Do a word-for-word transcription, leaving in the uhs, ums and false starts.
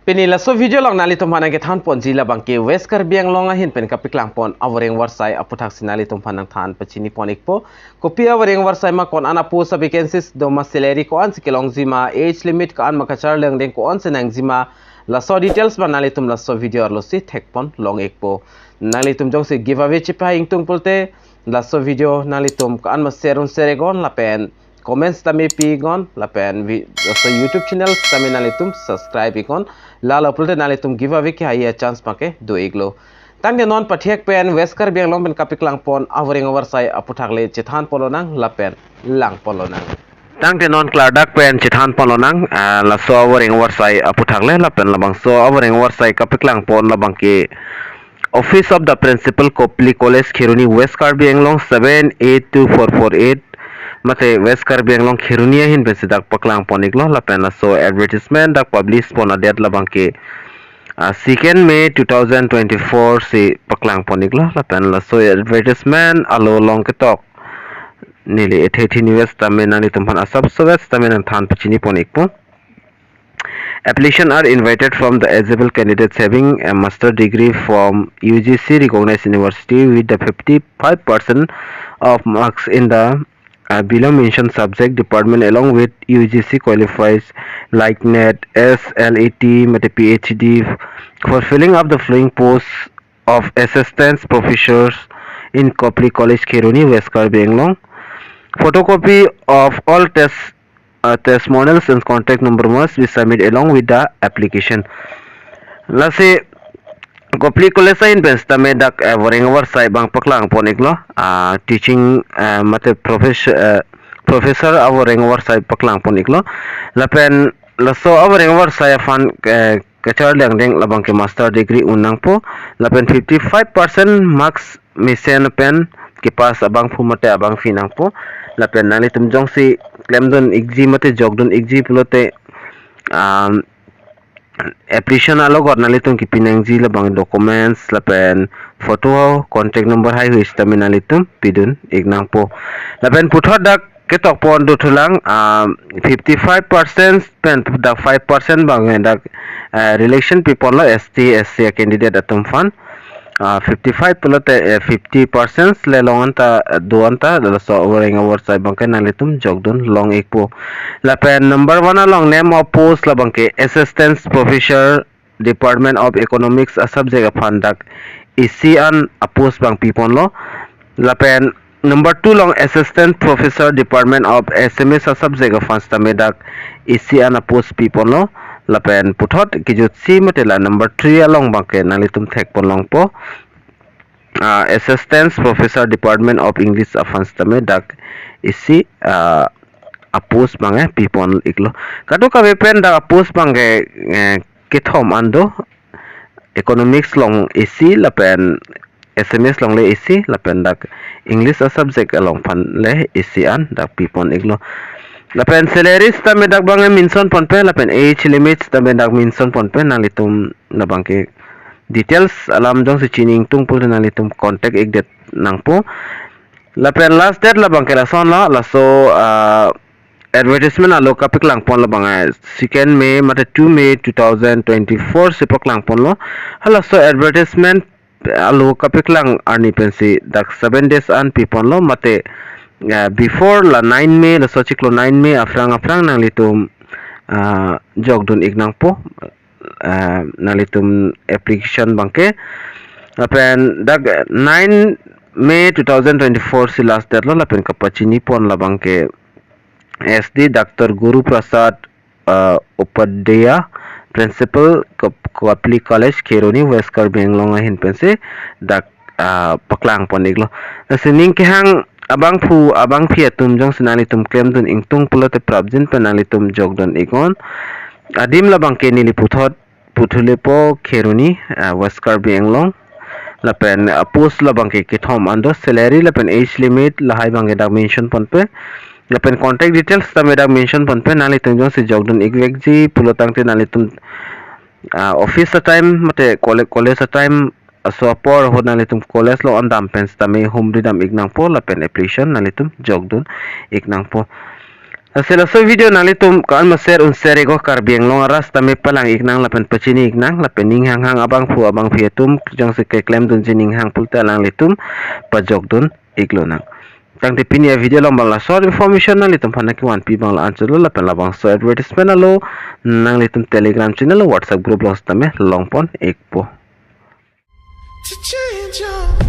Pini laso video along nanglitum aphan nangkethan ponji labang ke West Karbi Anglong ahin pen kapaklang pon avoreng avarsai aputhaksi nanglitum aphan nangthan pachini pon ikpo. Kopi avoreng avarsai ma, ko-an apost avacancies do ma, salary ko-ansi kelongji ma, age limit ko-an ma, kacharli angdeng ko-ansi nangji ma, laso details ma nanglitum laso video arlosi thek pon long ikpo. Nanglitum jongsi giveaway chepahai ingtung pulote laso video nanglitum ko-an ma share un share iknon lapen comments tame pi iknon lapen vi-, laso YouTube channel tame nanglitum subscribe iknon. Lalo pulote nanglitum giveaway kehai a-chance abang ke do iklo. Tangte non pathek pen West Karbi Anglong pen kapaklang pon avoreng avarsai aputhak le chethan pon lonang lapen lang pon lonang. Tangte non klardak pen chethan pon lonang, ah, laso avoreng avarsai aputhak le lapen labangso avoreng avarsai kapaklang pon labang ke Office of the Principal, Kopili College, Kheroni, West Karbi Anglong, seven eight two four four eight. Mate West Karbi Anglong Kheroni ahin pensi dak paklang pon iklo lapen laso advertisement dak publish pon adet labang ke, ah, second May two thousand twenty-four si paklang pon iklo lapen laso advertisement alo along ketok neli ethe thini ves tame nanglitum aphan asapso ves tame nangthan pachini pon ikpo. Application are invited from the eligible candidates having a master degree from U G C recognized university with the fifty-five percent of marks in the, uh, below mentioned subject department along with U G C qualifies like NET, S L A T, mate P H D for filling up the following posts of assistant professors in Kopili College, Kheroni, West Karbi Anglong. Photocopy of all test, uh, testimonials and contact number must be submitted along with the application. Lasi Kopili College ahin pen sitame dak, eh, avoreng avarsai abang paklang pon iklo, ah, teaching, eh, mate professor, eh, professor avoreng avarsai paklang pon iklo. Lapen laso avoreng avarsai aphan, eh, kacharli angdeng labang ke master degree un nangpo lapen fifty-five percent marks mesen pen kepass abangphu mate abangphi nangpo. Lapen nanglitum jongsi klemdun ikji mate jokdun ikji pulote, um, application alogot nanglitum kepi nangji labang documents lapen photo, contact number haihui sitame nanglitum pidun ik nangpo. Lapen puthot dak ketok pon dothulang, ah, fifty-five percent pen dak five percent abang dak, eh, relaxation pi ponlo S T, S C candidate atum aphan. Ah, fifty-five pulote, eh, fifty percent le long anta, eh, do anta, laso avoreng avarsai abang ke nanglitum jokdun long ikpo. Lapen number one along name of post labang ke Assistant Professor, Department of Economics asubject aphan dak isi an apost abang pi ponlo. Lapen number two along Assistant Professor, Department of Assamese asubject aphan sitame dak isi an apost pi ponlo. Lapen puthot kejutsi mate la number three along abang ke nanglitum thek pon longpo, ah, Assistant Professor, Department of English aphan sitame dak isi, ah, apost abang ke pi pon iklo. Kadokave pen dak apost abang ke, eh, kethom an do, Economics along isi lapen Assamese along le isi lapen dak English asubject along aphan le isi an dak pi pon iklo. Lapen salary sitame dak abang ke mention ponpe lapen age limit sitame dak mention ponpe, nanglitum labang ke details alam jongsi chini ingtung pulote nanglitum contact ikdet nangpo. Lapen last date labang ke lasonlo, laso, ah, advertisement alo kapaklang pon labang, ah, second May mate two May two thousand twenty-four si paklang ponlo. Halaso advertisement alo kapaklang arni pensi dak seven days an pi ponlo mate, ah, before la nine May, laso chiklo nine May aphrang aphrang nanglitum, ah, jokdun ik nangpo, ah, nanglitum application abang ke. Lapen dak nine May two thousand twenty-four si last date lo lapen kapachini pon labang ke S D Doctor Guru Prasad, ah, Upadhyaya, Principal, Kap-, Kopili College, Kheroni, West Karbi Anglong ahin pensi dak, ah, paklang pon iklo. Lasi ning kehang abangphu abangphi atum jongsi nanglitum klemdun ingtung pulote prapjin pen nanglitum jokdun iknon. Adim labang ke neli puthot puthulepo, Kheroni, ah, West Karbi Anglong. Lapen, ah, post labang ke kethom an do, salary lapen age limit lahai abang ke dak mention ponpe. Lapen contact details tame dak mention ponpe, nanglitum jongsi jokdun ikvekji pulo tangte nanglitum, ah, office atime mate college, college atime, ah, laso apor ahut nanglitum college along an dam pen sitame humri dam ik nangpo lapen application nanglitum jokdun ik nangpo. Lasi laso video nanglitum ko-an ma share un share iknon, Karbi Anglong arat tame palang iknang lapen pachini iknang, lapen ning hanghang abangphu abangphi atum jongsi keklemdunji ning hang pulote alanglitum pajokdun iklonang. Tangte pini a video along abang la short information nanglitum aphan nangkevanpi abang la-an chotlo, lapen labangso advertisement alo nanglitum Telegram channel, WhatsApp group along sitame longpon ikpo. To change your